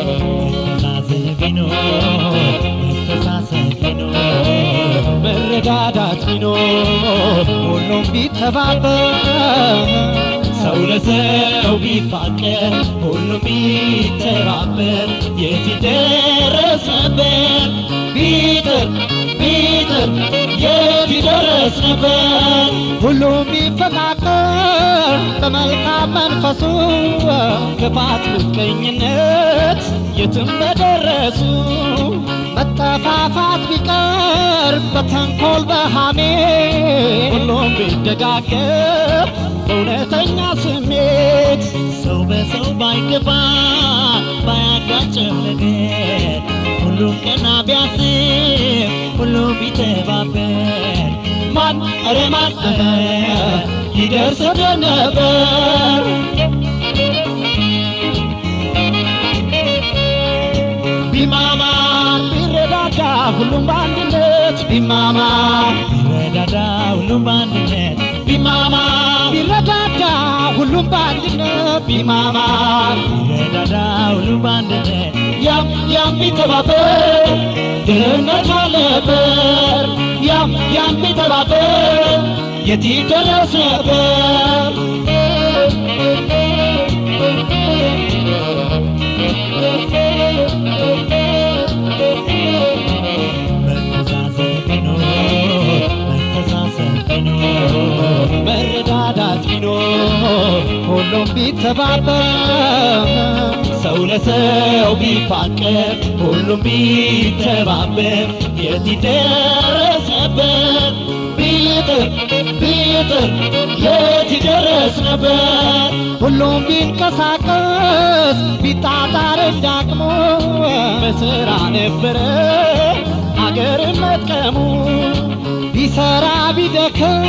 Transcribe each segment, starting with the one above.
መተዛዘን ቢኖር፣ መተሳሰብ ቢኖር፣ መረዳዳት ቢኖር፣ ሁሉም ቢተባበር፣ ሰው ለሰው ቢፋቀር፣ ሁሉም ቢተባበር የት ይደረስ ነበር? ቢጥር ቢጥር የት ይደረስ ነበር? ሁሉም ቢፈቃቀር በመልካም መንፈሱ፣ ክፋት፣ ምቀኝነት የትም በደረሱ፣ መጠፋፋት ቢቀር በተንኮል በሐሜት፣ ሁሉም ቢደጋገፍ በእውነተኛ ስሜት፣ ሰው በሰው ባይገባ ባያጋጭም ነገር፣ ሁሉም ቀና ቢያስብ፣ ሁሉም ቢተባበር፣ ማን ኧረ ማን ይደርስብን ነበር? ቢማማር ቢረዳዳ ሁሉም በአንድነት፣ ቢማማር ቢረዳዳ ሁሉም በአንድነት፣ ቢማማር ቢረዳዳ ሁሉም በአንድነት፣ ቢማማር ቢረዳዳ ሁሉም በአንድነት፣ ያም ያም ቢተባበር ድህነት አልነበር። ያም ያም ቢተባበር የት ይደረስ ነበር? መተዛዘን ቢኖር፣ መተሳሰብ ቢኖር፣ መረዳዳት ቢኖር፣ ሁሉም ቢተባበር፣ ሰው ለሰው ቢፋቀር፣ ሁሉም ቢተባበር የት ይደረስ ነበር? ቢጥር ቢጥር የት ይደረስ ነበር? ሁሉም ቢንቀሳቀስ ቢጣጣር እንዳቅሙ፣ በስራ ነበረ ሀገርን መጥቀሙ። ቢሰራ ቢደክም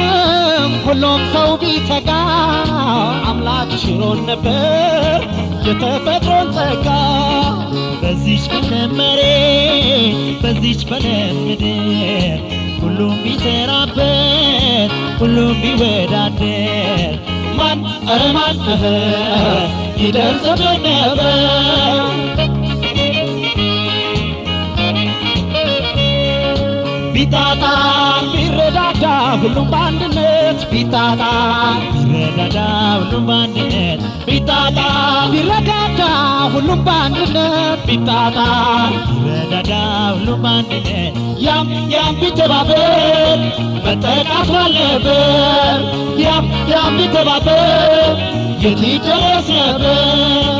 ሁሉም ሰው ቢተጋ፣ አምላክ ሽሮን ነበር የተፈጥሮን ጸጋ። በዚች በለም መሬት፣ በዚች በለም ምድር፣ ሁሉም ቢሰራበት፣ ሁሉም ቢወዳደር፣ ማን ኧረ ማን ይደርስብን ነበር? ቢጣጣ ቢረዳዳ ሁሉም በአንድነት፣ ቢጣጣ ቢረዳዳ ሁሉም በአንድነት፣ ቢጣጣ ቢረዳዳ ሁሉም በአንድነት፣ ቢጣጣ ቢረዳዳ ሁሉም በአንድነት፣ ያም ያም ቢተባበር መጠቃት ባልነበር። ያም ያም ቢተባበር የት ይደረስ ነበር?